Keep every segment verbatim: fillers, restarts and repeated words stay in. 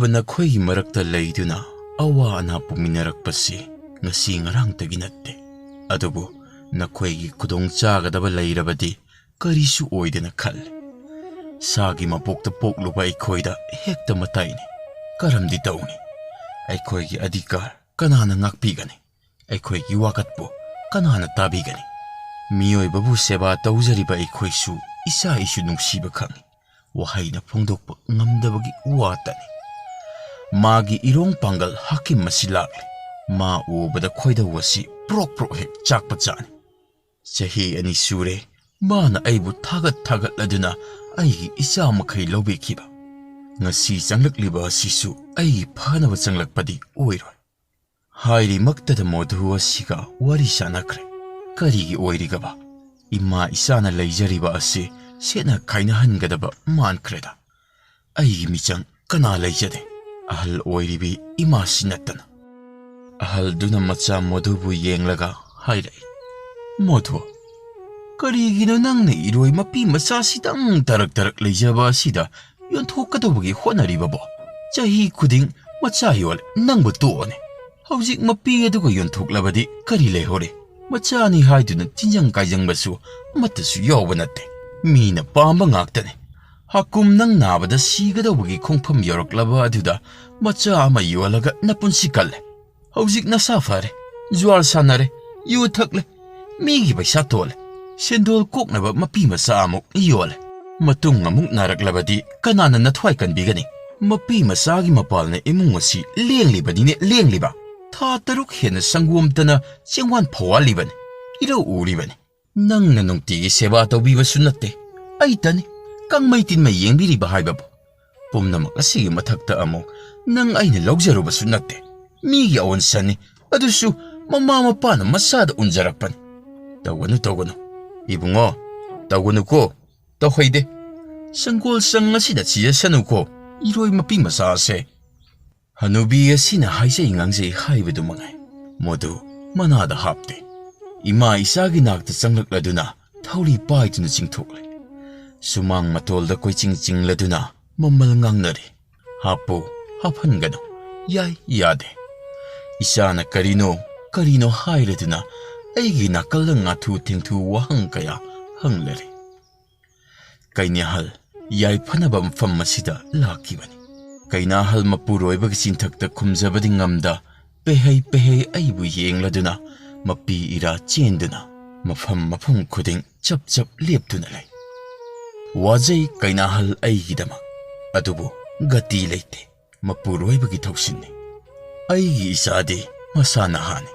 ꯅꯈꯣꯏꯒꯤ ꯃꯔꯛꯇ ꯂꯩꯗꯨꯅ ꯑꯋꯥ ꯑꯅꯥ ꯄꯨꯃꯤꯟꯅꯔꯛꯄꯁꯤ ꯉꯁꯤ ꯉꯔꯥꯡꯇꯒꯤ ꯅꯠꯇꯦ꯫ ꯑꯗꯨꯕꯨ ꯅꯈꯣꯏꯒꯤ ꯈꯨꯗꯣꯡ ꯆꯥꯒꯗꯕ ꯂꯩꯔꯕꯗꯤ ꯀꯔꯤꯁꯨ ꯑꯣꯏꯗꯦꯅ ꯈꯜꯂꯤ꯫ ꯁꯥꯒꯤ ꯃꯄꯣꯛꯇ ꯄꯣꯛꯂꯨꯕ ꯑꯩꯈꯣꯏꯗ ꯍꯦꯛꯇ ꯃꯇꯥꯏꯅꯤ꯫ ꯀꯔꯝꯗꯤ ꯇꯧꯅꯤ? ꯑꯩꯈꯣꯏꯒꯤ ꯑꯙꯤꯀꯥꯔ ꯀꯅꯥꯅ ꯉꯥꯛꯄꯤꯒꯅꯤ? ꯑꯩꯈꯣꯏꯒꯤ ꯋꯥꯀꯠꯄꯨ ꯀꯅꯥꯅ ꯇꯥꯕꯤꯒꯅꯤ? ꯃꯤꯑꯣꯏꯕꯕꯨ ꯁꯦꯕꯥ ꯇꯧꯖꯔꯤꯕ ꯑꯩꯈꯣꯏꯁꯨ ꯏꯁꯥ ꯏꯁꯨ ꯅꯨꯡꯁꯤꯕ ꯈꯪꯏ꯫ ꯋꯥꯍꯩꯅ ꯐꯣꯡꯗꯣꯛꯄ ꯉꯝꯗꯕꯒꯤ ꯋꯥꯇꯅꯤ꯫ ꯃꯥꯒꯤ ꯏꯔꯣꯡ ꯄꯥꯡꯒꯜ ꯍꯥꯀꯤꯝ ꯑꯁꯤ ꯂꯥꯛꯂꯦ꯫ ꯃꯥ ꯎꯕꯗ ꯈꯣꯏꯗꯧ ꯑꯁꯤ ꯄ꯭ꯔꯣꯛ ꯄ꯭ꯔꯣꯛ ꯍꯦꯛ ꯆꯥꯛꯄ ꯆꯥꯅꯤ꯫ ꯆꯍꯤ ꯑꯅꯤ ꯁꯨꯔꯦ ꯃꯥꯅ ꯑꯩꯕꯨ ꯊꯥꯒꯠ ꯊꯥꯒꯠꯂꯗꯨꯅ ꯑꯩꯒꯤ ꯏꯆꯥ ꯃꯈꯩ ꯂꯧꯕꯤꯈꯤꯕ꯫ ꯉꯁꯤ ꯆꯪꯂꯛꯂꯤꯕ ꯑꯁꯤꯁꯨ ꯑꯩꯒꯤ ꯐꯅꯕ ꯆꯪꯂꯛꯄꯗꯤ ꯑꯣꯏꯔꯣꯏ꯫ ꯍꯥꯏꯔꯤꯃꯛꯇꯗ ꯃꯣꯙꯨ ꯑꯁꯤꯒ ꯋꯥꯔꯤ ꯁꯥꯟꯅꯈ꯭ꯔꯦ꯫ ꯀꯔꯤꯒꯤ ꯑꯣꯏꯔꯤꯒꯕ? ꯏꯃꯥ ꯏꯆꯥꯅ ꯂꯩꯖꯔꯤꯕ ꯑꯁꯤ ꯁꯦꯠꯅ ꯈꯥꯏꯅꯍꯟꯒꯗꯕ ꯃꯥꯟꯈ꯭ꯔꯦꯗ꯫ ꯑꯩꯒꯤ ꯃꯤꯆꯪ ꯀꯅꯥ ꯂꯩꯖꯗꯦ? ꯑꯍꯜ ꯑꯣꯏꯔꯤꯕꯤ ꯏꯃꯥꯁꯤ ꯅꯠꯇꯅ꯫ ꯑꯍꯜꯗꯨꯅ ꯃꯆꯥ ꯃꯣꯙꯨꯕꯨ ꯌꯦꯡꯂꯒ ꯍꯥꯏꯔꯛꯏ, "ꯃꯣꯙꯨ, ꯀꯔꯤꯒꯤꯅꯣ ꯅꯪꯅ ꯏꯔꯣꯏ ꯃꯄꯤ ꯃꯆꯥꯁꯤꯗꯪ ꯇꯔꯛ ꯇꯔꯛ ꯂꯩꯖꯕ ꯑꯁꯤꯗ ꯌꯣꯟꯊꯣꯛꯀꯗꯧꯕꯒꯤ ꯍꯣꯠꯅꯔꯤꯕꯕꯣ? ꯆꯍꯤ ꯈꯨꯗꯤꯡ ꯃꯆꯥ ꯌꯣꯜꯂꯦ, ꯅꯪꯕꯨ ꯇꯣꯛꯑꯅꯤ꯫ ꯍꯧꯖꯤꯛ ꯃꯄꯤ ꯑꯗꯨꯒ ꯌꯣꯟꯊꯣꯛꯂꯕꯗꯤ ꯀꯔꯤ ꯂꯩꯍꯧꯔꯤ? ꯃꯆꯥꯅꯤ ꯍꯥꯏꯗꯨꯅ ꯇꯤꯟꯖꯪ ꯀꯥꯏꯖꯪꯕꯁꯨ ꯑꯃꯠꯇꯁꯨ ꯌꯥꯎꯕ ꯅꯠꯇꯦ꯫ ꯃꯤꯅ ꯄꯥꯝꯕ ꯉꯥꯛꯇꯅꯤ꯫ ꯍꯥꯀꯨꯝ ꯅꯪ ꯅꯥꯕꯗ ꯁꯤꯒꯗꯧꯕꯒꯤ ꯈꯣꯡꯐꯝ ꯌꯧꯔꯛꯂꯕ ꯑꯗꯨꯗ ꯃꯆꯥ ꯑꯃ ꯌꯣꯜꯂꯒ ꯅꯄꯨꯟꯁꯤ ꯀꯜꯂꯦ꯫ ꯍꯧꯖꯤꯛ ꯅꯁꯥ ꯐꯔꯦ, ꯖꯨꯋꯥꯔ ꯁꯥꯟꯅꯔꯦ, ꯌꯨ ꯊꯛꯂꯦ, ꯃꯤꯒꯤ ꯄꯩꯁꯥ ꯇꯣꯜꯂꯦ꯫ ꯁꯦꯟꯗꯣꯜ ꯀꯣꯛꯅꯕ ꯃꯄꯤ ꯃꯆꯥ ꯑꯃꯨꯛ ꯌꯣꯜꯂꯦ꯫ ꯃꯇꯨꯡ ꯑꯃꯨꯛ ꯅꯥꯔꯛꯂꯕꯗꯤ ꯀꯅꯥꯅ ꯅꯊ꯭ꯋꯥꯏ ꯀꯟꯕꯤꯒꯅꯤ? ꯃꯄꯤ ꯃꯆꯥꯒꯤ ꯃꯄꯥꯜꯅ ꯏꯃꯨꯡ ꯑꯁꯤ ꯂꯦꯡꯂꯤꯕꯅꯤꯅꯦ, ꯂꯦꯡꯂꯤꯕ꯫ ꯊꯥ ꯇꯔꯨꯛ ꯍꯦꯟꯅ ꯁꯪꯒꯣꯝꯇꯅ ꯆꯦꯡꯋꯥꯟ ꯐꯧꯋꯥꯜꯂꯤꯕꯅꯤ, ꯏꯔꯧ ꯎꯔꯤꯕꯅꯤ꯫ ꯅꯪꯅ ꯅꯨꯡꯇꯤꯒꯤ ꯁꯦꯕꯥ ꯇꯧꯕꯤꯕꯁꯨ ꯅꯠꯇꯦ, ꯑꯩꯇꯅꯤ ꯀꯪꯃꯩ ꯇꯤꯟꯃꯩ ꯌꯦꯡꯕꯤꯔꯤꯕ ꯍꯥꯏꯕꯕꯨ꯫ ꯄꯨꯝꯅꯃꯛ ꯑꯁꯤꯒꯤ ꯃꯊꯛꯇ ꯑꯃꯨꯛ ꯅꯪ ꯑꯩꯅ ꯂꯧꯖꯔꯨꯕꯁꯨ ꯅꯠꯇꯦ꯫ ꯃꯤꯒꯤ ꯑꯋꯟꯁꯟꯅꯤ, ꯑꯗꯨꯁꯨ ꯃꯃꯥ ꯃꯄꯥꯅ ꯃꯆꯥꯗ ꯎꯟꯖꯔꯛꯄꯅꯤ꯫ ꯇꯧꯒꯅꯨ, ꯇꯧꯒꯅꯨ꯫ ꯏꯕꯨꯡꯉꯣ, ꯇꯧꯒꯅꯨꯀꯣ꯫ ꯇꯧꯍꯩꯗꯦ꯫ ꯁꯪꯒꯣꯜ ꯁꯪ ꯑꯁꯤꯗ ꯁꯤꯖꯁꯅꯨꯀꯣ, ꯏꯔꯣꯏ ꯃꯄꯤ ꯃꯆꯥ ꯑꯁꯦ꯫ ꯍꯅꯨꯕꯤ ꯑꯁꯤꯅ ꯍꯥꯏꯖꯩ ꯉꯥꯡꯖꯩ ꯍꯥꯏꯕꯗꯨ ꯃꯉꯥꯏ꯫ ꯃꯗꯨ ꯃꯅꯥꯗ ꯍꯥꯞꯇꯦ꯫ ꯏꯃꯥ ꯏꯆꯥꯒꯤ ꯅꯥꯛꯇ ꯆꯪꯂꯛꯂꯗꯨꯅ ꯊꯧꯔꯤ ꯄꯥꯏꯗꯨꯅ ꯆꯤꯡꯊꯣꯛꯂꯦ꯫ ꯁꯨꯃꯥꯡ ꯃꯇꯣꯜꯗ ꯀꯣꯏꯆꯤꯡ ꯆꯤꯡꯂꯗꯨꯅ ꯃꯃꯜ ꯉꯥꯡꯅꯔꯤ꯫ "ꯍꯥꯞꯄꯨ, ꯍꯥꯞꯍꯟꯒꯅꯨ꯫ ꯌꯥꯏ, ꯌꯥꯗꯦ꯫ ꯏꯆꯥꯅ ꯀꯔꯤꯅꯣ, ꯀꯔꯤꯅꯣ ꯍꯥꯏꯔꯗꯨꯅ ꯑꯩꯒꯤ ꯅꯥꯀꯜꯗ ꯉꯥꯊꯨ ꯊꯦꯡꯊꯨ ꯋꯥꯍꯪ ꯀꯌꯥ ꯍꯪꯂꯔꯦ꯫ ꯀꯩꯅꯥꯍꯜ ꯌꯥꯏꯐꯅꯕ ꯃꯐꯝ ꯑꯁꯤꯗ ꯂꯥꯛꯈꯤꯕꯅꯤ꯫ ꯀꯩꯅꯥꯍꯜ ꯃꯄꯨꯔꯣꯏꯕꯒꯤ ꯆꯤꯟꯊꯛꯇ ꯈꯨꯝꯖꯕꯗꯤ ꯉꯝꯗ, ꯄꯦꯍꯩ ꯄꯦꯍꯩ ꯑꯩꯕꯨ ꯌꯦꯡꯂꯗꯨꯅ ꯃꯄꯤ ꯏꯔꯥ ꯆꯦꯟꯗꯨꯅ ꯃꯐꯝ ꯃꯐꯝ ꯈꯨꯗꯤꯡ ꯆꯞ ꯆꯞ ꯂꯦꯞꯇꯨꯅ ꯂꯩ꯫ ꯋꯥꯖꯩ ꯀꯩꯅꯥꯍꯜ ꯑꯩꯒꯤꯗꯃꯛ, ꯑꯗꯨꯕꯨ ꯒꯇꯤ ꯂꯩꯇꯦ꯫ ꯃꯄꯨꯔꯣꯏꯕꯒꯤ ꯊꯧꯁꯤꯟꯅꯤ꯫ ꯑꯩꯒꯤ ꯏꯆꯥꯗꯤ ꯃꯁꯥ ꯅꯍꯥꯅꯤ꯫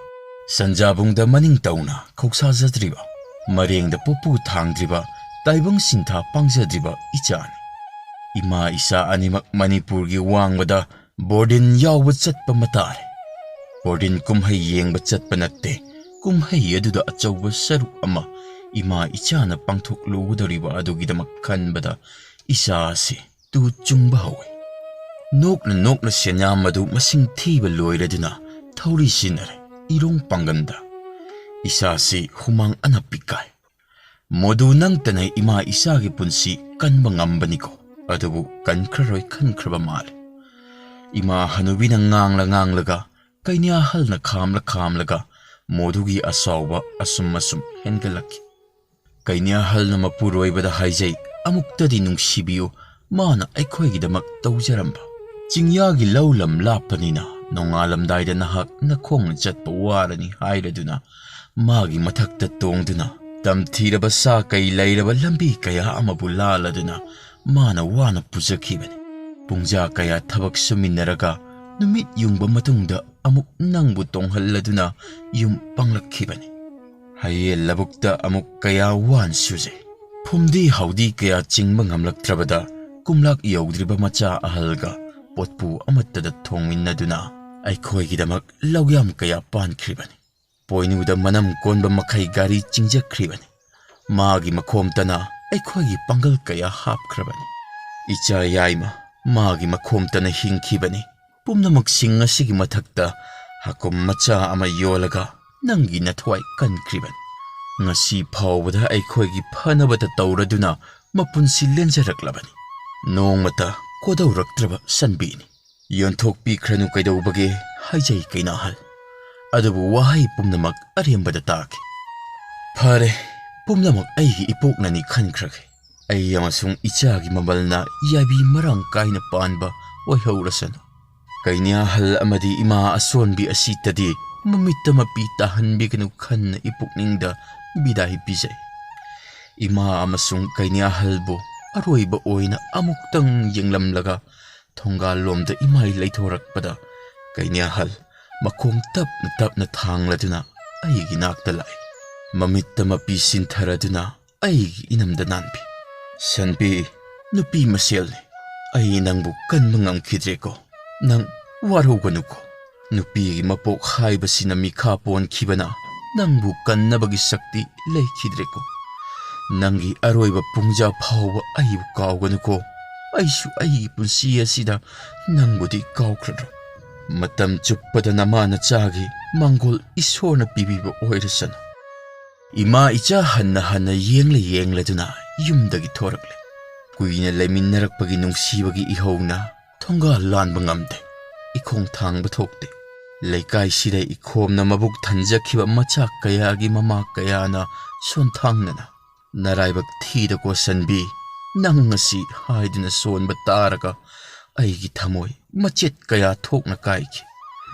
ꯁꯟꯖꯥꯕꯨꯡꯗ ꯃꯅꯤꯡ ꯇꯧꯅ ꯈꯧꯁꯥꯖꯗ꯭ꯔꯤꯕ, ꯃꯔꯦꯡꯗ ꯄꯨꯄꯨ ꯊꯥꯡꯗ꯭ꯔꯤꯕ, ꯇꯥꯏꯕꯪ ꯁꯤꯟꯊꯥ ꯄꯥꯡꯖꯗ꯭ꯔꯤꯕ ꯏꯆꯥꯅꯤ꯫ ꯏꯃꯥ ꯏꯆꯥ ꯑꯅꯤꯃꯛ ꯃꯅꯤꯄꯨꯔꯒꯤ ꯋꯥꯡꯃꯗ ꯕꯣꯔꯗꯤꯟ ꯌꯥꯎꯕ ꯆꯠꯄ ꯃꯇꯥꯔꯦ꯫ ꯕꯣꯔꯗꯤꯟ ꯀꯨꯝꯍꯩ ꯌꯦꯡꯕ ꯆꯠꯄ ꯅꯠꯇꯦ, ꯀꯨꯝꯍꯩ ꯑꯗꯨꯗ ꯑꯆꯧꯕ ꯁꯔꯨꯛ ꯑꯃ ꯏꯃꯥ ꯏꯆꯥꯅ ꯄꯥꯡꯊꯣꯛꯂꯨꯒꯗꯧꯔꯤꯕ ꯑꯗꯨꯒꯤꯗꯃꯛ ꯈꯟꯕꯗ ꯏꯆꯥ ꯑꯁꯤ ꯇꯨ ꯆꯨꯡꯕ ꯍꯧꯏ꯫ ꯅꯣꯛꯅ ꯅꯣꯛꯅ ꯁꯦꯟꯌꯥꯝ ꯑꯗꯨ ꯃꯁꯤꯡ ꯊꯤꯕ ꯂꯣꯏꯔꯗꯨꯅ ꯊꯧꯔꯤ ꯁꯤꯟꯅꯔꯦ ꯏꯔꯣꯡ ꯄꯥꯡꯒꯟꯗ꯫ ꯏꯆꯥꯁꯤ ꯍꯨꯃꯥꯡ ꯑꯅꯞꯄꯤ ꯀꯥꯏ꯫ ꯃꯗꯨ ꯅꯪꯇꯅ ꯏꯃꯥ ꯏꯆꯥꯒꯤ ꯄꯨꯟꯁꯤ ꯀꯟꯕ ꯉꯝꯕꯅꯤꯀꯣ, ꯑꯗꯨꯕꯨ ꯀꯟꯈ꯭ꯔꯔꯣꯏ ꯈꯟꯈ꯭ꯔꯕ ꯃꯥꯜꯂꯦ꯫ ꯏꯃꯥ ꯍꯅꯨꯕꯤꯅ ꯉꯥꯡꯂ ꯉꯥꯡꯂꯒ, ꯀꯩꯅꯥꯍꯜꯅ ꯈꯥꯝꯂ ꯈꯥꯝꯂꯒ ꯃꯗꯨꯒꯤ ꯑꯁꯥꯎꯕ ꯑꯁꯨꯝ ꯑꯁꯨꯝ ꯍꯦꯟꯒꯠꯂꯛꯈꯤ꯫ ꯀꯩꯅꯥꯍꯜꯅ ꯃꯄꯨꯔꯣꯏꯕꯗ ꯍꯥꯏꯖꯩ, "ꯑꯃꯨꯛꯇꯗꯤ ꯅꯨꯡꯁꯤꯕꯤꯌꯨ, ꯃꯥꯅ ꯑꯩꯈꯣꯏꯒꯤꯗꯃꯛ ꯇꯧꯖꯔꯝꯕ꯫ ꯆꯤꯡꯌꯥꯒꯤ ꯂꯧ ꯂꯝ ꯂꯥꯞꯄꯅꯤꯅ ꯅꯣꯡꯉꯥꯜꯂꯝꯗꯥꯏꯗ ꯅꯍꯥꯛ ꯅꯈꯣꯡꯅ ꯆꯠꯄ ꯋꯥꯔꯅꯤ" ꯍꯥꯏꯔꯗꯨꯅ ꯃꯥꯒꯤ ꯃꯊꯛꯇ ꯇꯣꯡꯗꯨꯅ ꯇꯝꯊꯤꯔꯕ ꯁꯥ ꯀꯩ ꯂꯩꯔꯕ ꯂꯝꯕꯤ ꯀꯌꯥ ꯑꯃꯕꯨ ꯂꯥꯜꯂꯗꯨꯅ ꯃꯥꯅ ꯋꯥꯅ ꯄꯨꯖꯈꯤꯕꯅꯤ꯫ ꯄꯨꯡꯖꯥ ꯀꯌꯥ ꯊꯕꯛ ꯁꯨꯃꯤꯟꯅꯔꯒ ꯅꯨꯃꯤꯠ ꯌꯨꯡꯕ ꯃꯇꯨꯡꯗ ꯑꯃꯨꯛ ꯅꯪꯕꯨ ꯇꯣꯡꯍꯜꯂꯗꯨꯅ ꯌꯨꯝ ꯄꯥꯡꯂꯛꯈꯤꯕꯅꯤ꯫ ꯍꯌꯦꯜ ꯂꯧꯕꯨꯛꯇ ꯑꯃꯨꯛ ꯀꯌꯥ ꯋꯥꯅ ꯁꯨꯖꯩ꯫ ꯐꯨꯝꯗꯤ ꯍꯥꯎꯗꯤ ꯀꯌꯥ ꯆꯤꯡꯕ ꯉꯝꯂꯛꯇ꯭ꯔꯕꯗ ꯀꯨꯝꯂꯥꯛ ꯌꯧꯗ꯭ꯔꯤꯕ ꯃꯆꯥ ꯑꯍꯜꯒ ꯄꯣꯠꯄꯨ ꯑꯃꯠꯇꯗ ꯊꯣꯡꯃꯤꯟꯅꯗꯨꯅ ꯑꯩꯈꯣꯏꯒꯤꯗꯃꯛ ꯂꯧꯌꯥꯝ ꯀꯌꯥ ꯄꯥꯟꯈ꯭ꯔꯤꯕꯅꯤ꯫ ꯄꯣꯏꯅꯨꯗ ꯃꯅꯝ ꯀꯣꯟꯕ ꯃꯈꯩ ꯒꯥꯔꯤ ꯆꯤꯡꯖꯈ꯭ꯔꯤꯕꯅꯤ꯫ ꯃꯥꯒꯤ ꯃꯈꯣꯝꯇꯅ ꯑꯩꯈꯣꯏꯒꯤ ꯄꯥꯡꯒꯜ ꯀꯌꯥ ꯍꯥꯞꯈ꯭ꯔꯕꯅꯤ꯫ ꯏꯆꯥ ꯌꯥꯏꯃ, ꯃꯥꯒꯤ ꯃꯈꯣꯝꯇꯅ ꯍꯤꯡꯈꯤꯕꯅꯤ꯫ ꯄꯨꯝꯅꯃꯛꯁꯤꯡ ꯑꯁꯤꯒꯤ ꯃꯊꯛꯇ ꯍꯥꯀꯨꯝ ꯃꯆꯥ ꯑꯃ ꯌꯣꯜꯂꯒ ꯅꯪꯒꯤ ꯅꯊ꯭ꯋꯥꯏ ꯀꯟꯈ꯭ꯔꯤꯕꯅꯤ꯫ ꯉꯁꯤ ꯐꯥꯎꯕꯗ ꯑꯩꯈꯣꯏꯒꯤ ꯐꯅꯕꯇ ꯇꯧꯔꯗꯨꯅ ꯃꯄꯨꯟꯁꯤ ꯂꯦꯟꯖꯔꯛꯂꯕꯅꯤ꯫ ꯅꯣꯡꯃꯇ ꯀꯣꯗꯧꯔꯛꯇ꯭ꯔꯕ ꯁꯟꯕꯤꯅꯤ꯫ "ꯌꯣꯟꯊꯣꯛꯄꯤꯈ꯭ꯔꯅꯨ ꯀꯩꯗꯧꯕꯒꯦ?" ꯍꯥꯏꯖꯩ ꯀꯩꯅꯥꯍꯜ꯫ ꯑꯗꯨꯕꯨ ꯋꯥꯍꯩ ꯄꯨꯝꯅꯃꯛ ꯑꯔꯦꯝꯕꯗ ꯇꯥꯈꯤ꯫ "ꯐꯔꯦ, ꯄꯨꯝꯅꯃꯛ ꯑꯩꯒꯤ ꯏꯄꯣꯛꯅꯅꯤ ꯈꯟꯈ꯭ꯔꯒꯦ꯫ ꯑꯩ ꯑꯃꯁꯨꯡ ꯏꯆꯥꯒꯤ ꯃꯃꯜꯅ ꯌꯥꯏꯕꯤ ꯃꯔꯥꯡ ꯀꯥꯏꯅ ꯄꯥꯟꯕ ꯑꯣꯏꯍꯧꯔꯁꯅꯨ꯫" ꯀꯩꯅꯥꯍꯜ ꯑꯃꯗꯤ ꯏꯃꯥ ꯑꯁꯣꯟꯕꯤ ꯑꯁꯤꯇꯗꯤ ꯃꯃꯤꯠꯇ ꯃꯄꯤ ꯇꯥꯍꯟꯕꯤꯒꯅꯨ ꯈꯟꯅ ꯏꯄꯨꯛꯅꯤꯡꯗ ꯕꯤꯗꯥꯏ ꯄꯤꯖꯩ꯫ ꯏꯃꯥ ꯑꯃꯁꯨꯡ ꯀꯩꯅꯥꯍꯜꯕꯨ ꯑꯔꯣꯏꯕ ꯑꯣꯏꯅ ꯑꯃꯨꯛꯇꯪ ꯌꯦꯡꯂꯝꯂꯒ ꯊꯣꯡꯒꯥꯜꯂꯣꯝꯗ ꯏꯃꯥꯏ ꯂꯩꯊꯣꯔꯛꯄꯗ, ꯀꯩꯅꯥꯍꯜ ꯃꯈꯣꯡ ꯇꯞꯅ ꯇꯞꯅ ꯊꯥꯡꯂꯗꯨꯅ ꯑꯩꯒꯤ ꯅꯥꯛꯇ ꯂꯥꯛꯏ꯫ ꯃꯃꯤꯠꯇ ꯃꯄꯤ ꯁꯤꯟꯊꯔꯗꯨꯅ ꯑꯩꯒꯤ ꯏꯅꯝꯗ ꯅꯥꯟꯕꯤ꯫ "ꯁꯟꯕꯤ, ꯅꯨꯄꯤ ꯃꯁꯦꯜꯅꯤ꯫ ꯑꯩ ꯅꯪꯕꯨ ꯀꯟꯕ ꯉꯝꯈꯤꯗ꯭ꯔꯦꯀꯣ꯫ ꯅꯪ ꯋꯥꯔꯧꯒꯅꯨꯀꯣ꯫ ꯅꯨꯄꯤꯒꯤ ꯃꯄꯣꯛ ꯍꯥꯏꯕꯁꯤꯅ ꯃꯤꯈꯥ ꯄꯣꯟꯈꯤꯕꯅ ꯅꯪꯕꯨ ꯀꯟꯅꯕꯒꯤ ꯁꯛꯇꯤ ꯂꯩꯈꯤꯗ꯭ꯔꯦꯀꯣ꯫ ꯅꯪꯒꯤ ꯑꯔꯣꯏꯕ ꯄꯨꯡꯖꯥ ꯐꯥꯎꯕ ꯑꯩꯕꯨ ꯀꯥꯎꯒꯅꯨꯀꯣ꯫ ꯑꯩꯁꯨ ꯑꯩꯒꯤ ꯄꯨꯟꯁꯤ ꯑꯁꯤꯗ ꯅꯪꯕꯨꯗꯤ ꯀꯥꯎꯈ꯭ꯔꯔꯣꯏ꯫ ꯃꯇꯝ ꯆꯨꯞꯄꯗ ꯅꯃꯥ ꯅꯆꯥꯒꯤ ꯃꯥꯡꯒꯣꯜ ꯏꯁꯣꯔꯅ ꯄꯤꯕꯤꯕ ꯑꯣꯏꯔꯁꯅꯨ꯫" ꯏꯃꯥ ꯏꯆꯥ ꯍꯟꯅ ꯍꯟꯅ ꯌꯦꯡꯂ ꯌꯦꯡꯂꯗꯨꯅ ꯌꯨꯝꯗꯒꯤ ꯊꯣꯔꯛꯂꯦ꯫ ꯀꯨꯏꯅ ꯂꯩꯃꯤꯟꯅꯔꯛꯄꯒꯤ ꯅꯨꯡꯁꯤꯕꯒꯤ ꯏꯍꯧꯅ ꯊꯣꯡꯒꯥꯜ ꯂꯥꯟꯕ ꯉꯝꯗꯦ꯫ ꯏꯈꯣꯡ ꯊꯥꯡꯕ ꯊꯣꯛꯇꯦ꯫ ꯂꯩꯀꯥꯏꯁꯤꯗ ꯏꯈꯣꯝꯅ ꯃꯕꯨꯛ ꯊꯟꯖꯈꯤꯕ ꯃꯆꯥ ꯀꯌꯥꯒꯤ ꯃꯃꯥ ꯀꯌꯥꯅ ꯁꯣꯟꯊꯥꯡꯅꯅ, "ꯅꯔꯥꯏꯕꯛ ꯊꯤꯗ ꯀꯣꯁꯟꯕꯤ, ꯅꯪ ꯉꯁꯤ" ꯍꯥꯏꯗꯨꯅ ꯁꯣꯟꯕ ꯇꯥꯔꯒ ꯑꯩꯒꯤ ꯊꯃꯣꯏ ꯃꯆꯦꯠ ꯀꯌꯥ ꯊꯣꯛꯅ ꯀꯥꯏꯈꯤ꯫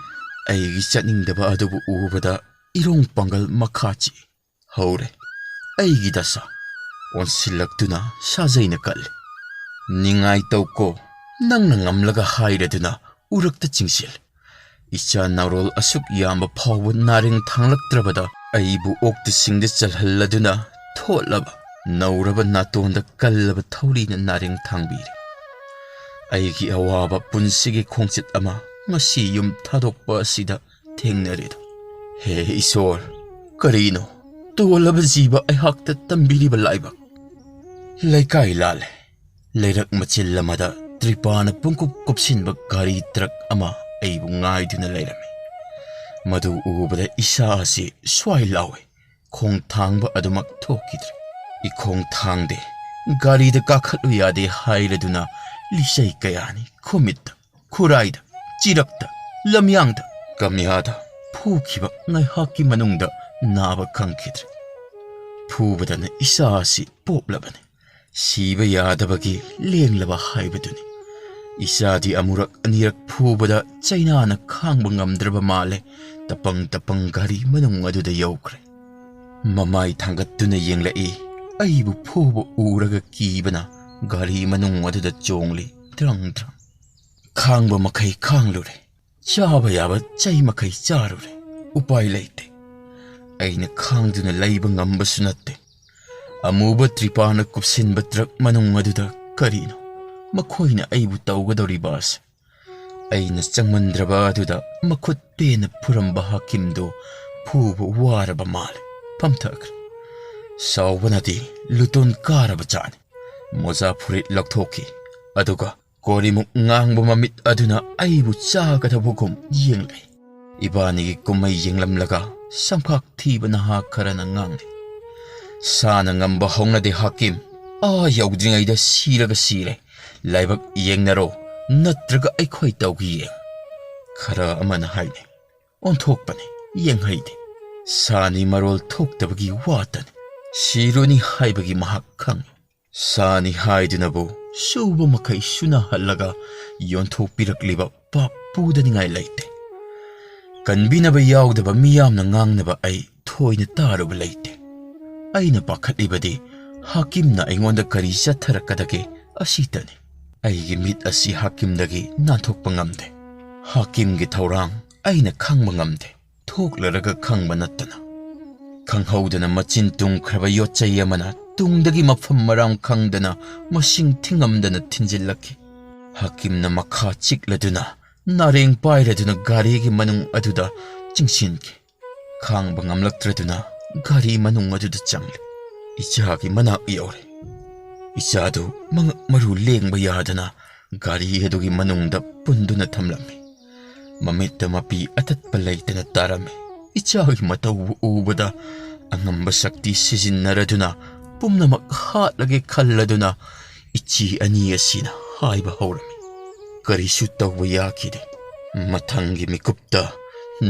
ꯑꯩꯒꯤ ꯆꯠꯅꯤꯡꯗꯕ ꯑꯗꯨꯕꯨ ꯎꯕꯗ ꯏꯔꯣꯡ ꯄꯥꯡꯒꯜ ꯃꯈꯥ ꯆꯤꯛꯏ꯫ ꯍꯧꯔꯦ ꯑꯩꯒꯤ ꯗꯁꯥ꯫ ꯑꯣꯟꯁꯤꯜꯂꯛꯇꯨꯅ ꯁꯥꯖꯩꯅ ꯀꯜꯂꯤ꯫ "ꯅꯤꯡꯉꯥꯏ ꯇꯧꯀꯣ, ꯅꯪꯅ ꯉꯝꯂꯒ" ꯍꯥꯏꯔꯗꯨꯅ ꯎꯔꯛꯇ ꯆꯤꯡꯁꯤꯜꯂꯤ꯫ ꯏꯆꯥ ꯅꯥꯔꯣꯜ ꯑꯁꯨꯛ ꯌꯥꯝꯕ ꯐꯥꯎꯕ ꯅꯥꯔꯦꯡ ꯊꯥꯡꯂꯛꯇ꯭ꯔꯕꯗ ꯑꯩꯕꯨ ꯑꯣꯛꯇꯁꯤꯡꯗ ꯆꯜꯍꯜꯂꯗꯨꯅ ꯊꯣꯠꯂꯕ ꯅꯧꯔꯕ ꯅꯥꯇꯣꯟꯗ ꯀꯜꯂꯕ ꯊꯧꯔꯤꯅ ꯅꯥꯔꯦꯡ ꯊꯥꯡꯕꯤꯔꯤ꯫ ꯑꯩꯒꯤ ꯑꯋꯥꯕ ꯄꯨꯟꯁꯤꯒꯤ ꯈꯣꯡꯆꯠ ꯑꯃ ꯉꯁꯤ ꯌꯨꯝ ꯊꯥꯗꯣꯛꯄ ꯑꯁꯤꯗ ꯊꯦꯡꯅꯔꯦꯗꯣ꯫ ꯍꯦ ꯏꯁꯣꯔ, ꯀꯔꯤꯅꯣ ꯇꯣꯜꯂꯕ ꯖꯤꯕ ꯑꯩꯍꯥꯛꯇ ꯇꯝꯕꯤꯔꯤꯕ ꯂꯥꯏꯕꯛ? ꯂꯩꯀꯥꯏ ꯂꯥꯜꯂꯦ꯫ ꯂꯩꯔꯛ ꯃꯆꯤꯜ ꯑꯃꯗ ꯇ꯭ꯔꯤꯄꯥꯅ ꯄꯨꯡꯀꯨꯞ ꯀꯨꯞꯁꯤꯟꯕ ꯒꯥꯔꯤ ꯇ꯭ꯔꯛ ꯑꯃ ꯑꯩꯕꯨ ꯉꯥꯏꯗꯨꯅ ꯂꯩꯔꯝꯃꯤ꯫ ꯃꯗꯨ ꯎꯕꯗ ꯏꯁꯥ ꯑꯁꯤ ꯁ꯭ꯋꯥꯏ ꯂꯥꯎꯏ꯫ ꯈꯣꯡ ꯊꯥꯡꯕ ꯑꯗꯨꯃꯛ ꯊꯣꯛꯈꯤꯗ꯭ꯔꯦ꯫ ꯏꯈꯣꯡ ꯊꯥꯡꯗꯦ, ꯒꯥꯔꯤꯗ ꯀꯥꯈꯠꯂꯨ ꯌꯥꯗꯦ ꯍꯥꯏꯔꯗꯨꯅ ꯂꯤꯆꯩ ꯀꯌꯥꯅꯤ ꯈꯨꯃꯤꯠꯇ꯫ ꯈꯨꯔꯥꯏꯗ, ꯆꯤꯔꯛꯇ, ꯂꯝꯌꯥꯡꯗ, ꯀꯝꯌꯥꯗ ꯐꯨꯈꯤꯕ ꯉꯥꯏꯍꯥꯛꯀꯤ ꯃꯅꯨꯡꯗ ꯅꯥꯕ ꯈꯪꯈꯤꯗ꯭ꯔꯦ꯫ ꯐꯨꯕꯗꯅ ꯏꯆꯥ ꯑꯁꯤ ꯄꯣꯛꯂꯕꯅꯤ꯫ ꯁꯤꯕ ꯌꯥꯗꯕꯒꯤ ꯂꯦꯡꯂꯕ ꯍꯥꯏꯕꯗꯨꯅꯤ꯫ ꯏꯆꯥꯗꯤ ꯑꯃꯨꯔꯛ ꯑꯅꯤꯔꯛ ꯐꯨꯕꯗ ꯆꯩꯅꯥꯅ ꯈꯥꯡꯕ ꯉꯝꯗ꯭ꯔꯕ ꯃꯥꯜꯂꯦ꯫ ꯇꯄꯪ ꯇꯄꯪ ꯒꯥꯔꯤ ꯃꯅꯨꯡ ꯑꯗꯨꯗ ꯌꯧꯈ꯭ꯔꯦ꯫ ꯃꯃꯥꯏ ꯊꯥꯡꯒꯠꯇꯨꯅ ꯌꯦꯡꯂꯛꯏ꯫ ꯑꯩꯕꯨ ꯐꯨꯕ ꯎꯔꯒ ꯀꯤꯕꯅ ꯒꯥꯔꯤ ꯃꯅꯨꯡ ꯑꯗꯨꯗ ꯆꯣꯡꯂꯤ, ꯗ꯭ꯔꯪ ꯗ꯭ꯔꯪ꯫ ꯈꯥꯡꯕ ꯃꯈꯩ ꯈꯥꯡꯂꯨꯔꯦ, ꯆꯥꯕ ꯌꯥꯕ ꯆꯩ ꯃꯈꯩ ꯆꯥꯔꯨꯔꯦ꯫ ꯎꯄꯥꯏ ꯂꯩꯇꯦ꯫ ꯑꯩꯅ ꯈꯥꯡꯗꯨꯅ ꯂꯩꯕ ꯉꯝꯕꯁꯨ ꯅꯠꯇꯦ꯫ ꯑꯃꯨꯕ ꯇ꯭ꯔꯤꯄꯥꯅ ꯀꯨꯞꯁꯤꯟꯕ ꯇ꯭ꯔꯛ ꯃꯅꯨꯡ ꯑꯗꯨꯗ ꯀꯔꯤꯅꯣ ꯃꯈꯣꯏꯅ ꯑꯩꯕꯨ ꯇꯧꯒꯗꯧꯔꯤꯕ ꯑꯁꯦ? ꯑꯩꯅ ꯆꯪꯃꯟꯗ꯭ꯔꯕ ꯑꯗꯨꯗ ꯃꯈꯨꯠ ꯄꯦꯟꯅ ꯐꯨꯔꯝꯕ ꯍꯥꯀꯤꯝꯗꯨ ꯐꯨꯕ ꯋꯥꯔꯕ ꯃꯥꯜꯂꯦ꯫ ꯐꯝꯊꯈ꯭ꯔꯦ꯫ ꯁꯥꯎꯕꯅꯗꯤ ꯂꯨꯇꯣꯟ ꯀꯥꯔꯕ ꯖꯥꯠꯅꯤ꯫ ꯃꯣꯖꯥ ꯐꯨꯔꯤꯠ ꯂꯧꯊꯣꯛꯈꯤ꯫ ꯑꯗꯨꯒ ꯀꯣꯔꯤꯃꯨꯛ ꯉꯥꯡꯕ ꯃꯃꯤꯠ ꯑꯗꯨꯅ ꯑꯩꯕꯨ ꯆꯥꯒꯗꯕꯒꯨꯝ ꯌꯦꯡꯂꯦ꯫ ꯏꯕꯥꯅꯤꯒꯤ ꯀꯨꯝꯍꯩ ꯌꯦꯡꯂꯝꯂꯒ ꯁꯝꯈꯥꯛ ꯊꯤꯕ ꯅꯍꯥ ꯈꯔꯅ ꯉꯥꯡꯂꯦ, "ꯁꯥꯅ ꯉꯝꯕ ꯍꯧꯅꯗꯦ ꯍꯥꯀꯤꯝ꯫ ꯑꯥ ꯌꯧꯗ꯭ꯔꯤꯉꯩꯗ ꯁꯤꯔꯒ ꯁꯤꯔꯦ꯫ ꯂꯥꯏꯕꯛ ꯌꯦꯡꯅꯔꯣ, ꯅꯠꯇ꯭ꯔꯒ ꯑꯩꯈꯣꯏ ꯇꯧꯒꯦ ꯌꯦꯡ"꯫ ꯈꯔ ꯑꯃꯅ ꯍꯥꯏꯅꯩ, "ꯑꯣꯟꯊꯣꯛꯄꯅꯤ, ꯌꯦꯡꯍꯩꯗꯦ꯫ ꯁꯥꯅꯤ ꯃꯔꯣꯜ ꯊꯣꯛꯇꯕꯒꯤ ꯋꯥꯇꯅꯤ꯫ ꯁꯤꯔꯨꯅꯤ ꯍꯥꯏꯕꯒꯤ ꯃꯍꯥꯛ ꯈꯪꯏ꯫ ꯁꯥꯅꯤ ꯍꯥꯏꯗꯨꯅꯕꯨ ꯁꯨꯕ ꯃꯈꯩ ꯁꯨꯅꯍꯜꯂꯒ ꯌꯣꯟꯊꯣꯛꯄꯤꯔꯛꯂꯤꯕ ꯄꯥꯞ ꯄꯨꯗꯅꯤꯡꯉꯥꯏ ꯂꯩꯇꯦ꯫ ꯀꯟꯕꯤꯅꯕ ꯌꯥꯎꯗꯕ ꯃꯤꯌꯥꯝꯅ ꯉꯥꯡꯅꯕ ꯑꯩ ꯊꯣꯏꯅ ꯇꯥꯔꯨꯕ ꯂꯩꯇꯦ꯫ ꯑꯩꯅ ꯄꯥꯈꯠꯂꯤꯕꯗꯤ ꯍꯥꯀꯤꯝꯅ ꯑꯩꯉꯣꯟꯗ ꯀꯔꯤ ꯆꯠꯊꯔꯛꯀꯗꯒꯦ ꯑꯁꯤꯇꯅꯤ꯫ ꯑꯩꯒꯤ ꯃꯤꯠ ꯑꯁꯤ ꯍꯥꯀꯤꯝꯗꯒꯤ ꯅꯥꯟꯊꯣꯛꯄ ꯉꯝꯗꯦ꯫ ꯍꯥꯀꯤꯝꯒꯤ ꯊꯧꯔꯥꯡ ꯑꯩꯅ ꯈꯪꯕ ꯉꯝꯗꯦ꯫ ꯊꯣꯛꯂꯔꯒ ꯈꯪꯕ ꯅꯠꯇꯅ꯫ ꯈꯪꯍꯧꯗꯅ ꯃꯆꯤꯟ ꯇꯨꯝꯈ꯭ꯔꯕ ꯌꯣꯠꯆꯩ ꯑꯃꯅ ꯇꯨꯡꯗꯒꯤ ꯃꯐꯝ ꯃꯔꯥꯡ ꯈꯪꯗꯅ ꯃꯁꯤꯡ ꯊꯤꯉꯝꯗꯅ ꯊꯤꯟꯖꯤꯜꯂꯛꯈꯤ꯫ ꯍꯥꯀꯤꯝꯅ ꯃꯈꯥ ꯆꯤꯛꯂꯗꯨꯅ ꯅꯥꯔꯦꯡ ꯄꯥꯏꯔꯗꯨꯅ ꯒꯥꯔꯤꯒꯤ ꯃꯅꯨꯡ ꯑꯗꯨꯗ ꯆꯤꯡꯁꯤꯟꯈꯤ꯫ ꯈꯥꯡꯕ ꯉꯝꯂꯛꯇ꯭ꯔꯗꯨꯅ ꯒꯥꯔꯤ ꯃꯅꯨꯡ ꯑꯗꯨꯗ ꯆꯪꯂꯦ꯫ ꯏꯆꯥꯒꯤ ꯃꯅꯥꯛ ꯌꯧꯔꯦ꯫ ꯏꯆꯥꯗꯨ ꯃꯉꯛ ꯃꯔꯨ ꯂꯦꯡꯕ ꯌꯥꯗꯅ ꯒꯥꯔꯤ ꯑꯗꯨꯒꯤ ꯃꯅꯨꯡꯗ ꯄꯨꯟꯗꯨꯅ ꯊꯝꯂꯝꯃꯤ꯫ ꯃꯃꯤꯠꯇ ꯃꯄꯤ ꯑꯇꯠꯄ ꯂꯩꯇꯅ ꯇꯥꯔꯝꯃꯤ꯫ ꯏꯆꯥꯒꯤ ꯃꯇꯧꯕꯨ ꯎꯕꯗ ꯑꯉꯝꯕ ꯁꯛꯇꯤ ꯁꯤꯖꯤꯟꯅꯔꯗꯨꯅ ꯄꯨꯝꯅꯃꯛ ꯍꯥꯠꯂꯒꯦ ꯈꯜꯂꯗꯨꯅ ꯏꯆꯦ ꯑꯅꯤ ꯑꯁꯤꯅ ꯍꯥꯏꯕ ꯍꯧꯔꯝꯃꯤ꯫ ꯀꯔꯤꯁꯨ ꯇꯧꯕ ꯌꯥꯈꯤꯗꯦ꯫ ꯃꯊꯪꯒꯤ ꯃꯤꯀꯨꯞꯇ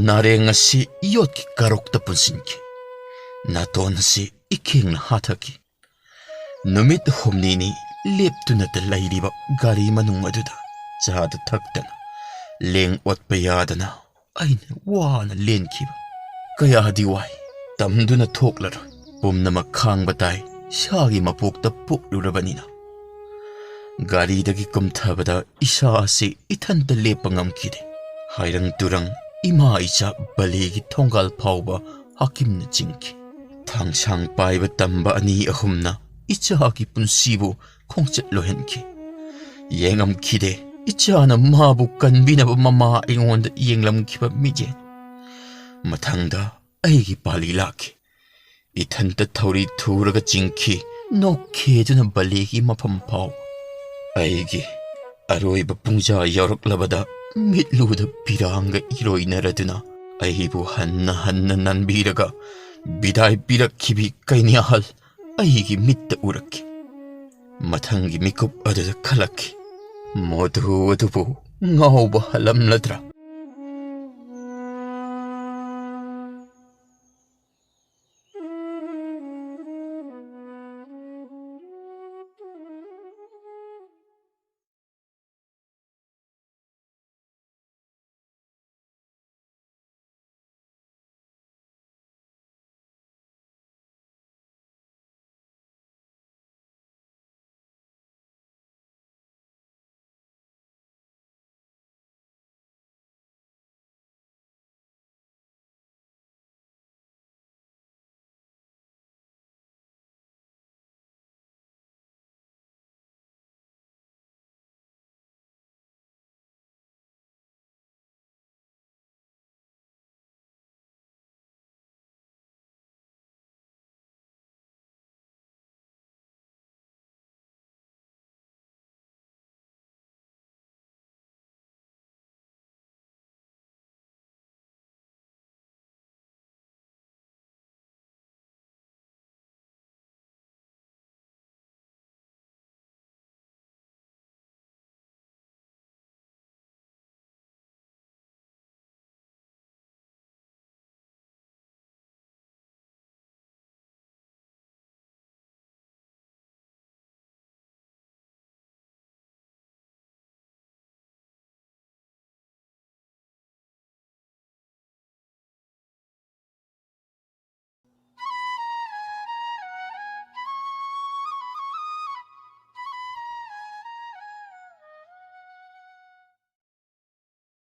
ꯅꯥꯔꯦꯡ ꯑꯁꯤ ꯌꯣꯠꯀꯤ ꯀꯔꯣꯛꯇ ꯄꯨꯟꯁꯤꯟꯈꯤ꯫ ꯅꯥꯇꯣꯟ ꯑꯁꯤ ꯏꯈꯦꯡꯅ ꯍꯥꯊꯈꯤ꯫ ꯅꯨꯃꯤꯠ ꯍꯨꯝꯅꯤꯅꯤ ꯂꯦꯞꯇꯨꯅꯇ ꯂꯩꯔꯤꯕ ꯒꯥꯔꯤ ꯃꯅꯨꯡ ꯑꯗꯨꯗ ꯆꯥꯗ ꯊꯛꯇꯅ, ꯂꯦꯡ ꯑꯣꯠꯄ ꯌꯥꯗꯅ ꯑꯩꯅ ꯋꯥꯅ ꯂꯦꯟꯈꯤꯕ꯫ ꯀꯌꯥꯗꯤ ꯋꯥꯏ, ꯇꯝꯗꯨꯅ ꯊꯣꯛꯂꯔꯣꯏ꯫ ꯄꯨꯝꯅꯃꯛ ꯈꯥꯡꯕ ꯇꯥꯏ, ꯏꯁꯥꯒꯤ ꯃꯄꯣꯛꯇ ꯄꯣꯛꯂꯨꯔꯕꯅꯤꯅ꯫ ꯒꯥꯔꯤꯗꯒꯤ ꯀꯨꯝꯊꯕꯗ ꯏꯁꯥ ꯑꯁꯤ ꯏꯊꯟꯇ ꯂꯦꯞꯄ ꯉꯝꯈꯤꯗꯦ꯫ ꯍꯥꯏꯔꯪ ꯇꯨꯔꯪ ꯏꯃꯥ ꯏꯆꯥ ꯕꯂꯦꯒꯤ ꯊꯣꯡꯒꯥꯜ ꯐꯥꯎꯕ ꯍꯥꯀꯤꯝꯅ ꯆꯤꯡꯈꯤ꯫ ꯊꯥꯡꯁꯥꯡ ꯄꯥꯏꯕ ꯇꯝꯕ ꯑꯅꯤ ꯑꯍꯨꯝꯅ ꯏꯆꯥꯒꯤ ꯄꯨꯟꯁꯤꯕꯨ ꯈꯣꯡꯆꯠ ꯂꯣꯏꯍꯟꯈꯤ꯫ ꯌꯦꯡꯉꯝꯈꯤꯗꯦ ꯏꯆꯥꯅ ꯃꯥꯕꯨ ꯀꯟꯕꯤꯅꯕ ꯃꯃꯥ ꯑꯩꯉꯣꯟꯗ ꯌꯦꯡꯂꯝꯈꯤꯕ ꯃꯤꯠꯌꯦꯡ꯫ ꯃꯊꯪꯗ ꯑꯩꯒꯤ ꯄꯥꯂꯤ ꯂꯥꯛꯈꯤ꯫ ꯏꯊꯟꯇ ꯊꯧꯔꯤ ꯊꯨꯔꯒ ꯆꯤꯡꯈꯤ, ꯅꯣꯛꯈꯦꯗꯨꯅ ꯕꯂꯦꯒꯤ ꯃꯐꯝ ꯐꯥꯎ꯫ ꯑꯩꯒꯤ ꯑꯔꯣꯏꯕ ꯄꯨꯡꯖꯥ ꯌꯧꯔꯛꯂꯕꯗ ꯃꯤꯠꯂꯨꯗ ꯄꯤꯔꯥꯡꯒ ꯏꯔꯣꯏꯅꯔꯗꯨꯅ ꯑꯩꯕꯨ ꯍꯟꯅ ꯍꯟꯅ ꯅꯟꯕꯤꯔꯒ ꯕꯤꯗꯥꯏ ꯄꯤꯔꯛꯈꯤꯕꯤ ꯀꯩꯅ꯭ꯌꯥꯍꯜ ꯑꯩꯒꯤ ꯃꯤꯠꯇ ꯎꯔꯛꯈꯤ꯫ ꯃꯊꯪꯒꯤ ꯃꯤꯀꯨꯞ ꯑꯗꯨꯗ ꯈꯜꯂꯛꯈꯤ, ꯃꯗꯨ ꯑꯗꯨꯕꯨ ꯉꯥꯎꯕ ꯍꯜꯂꯝꯂꯗ꯭ꯔꯥ?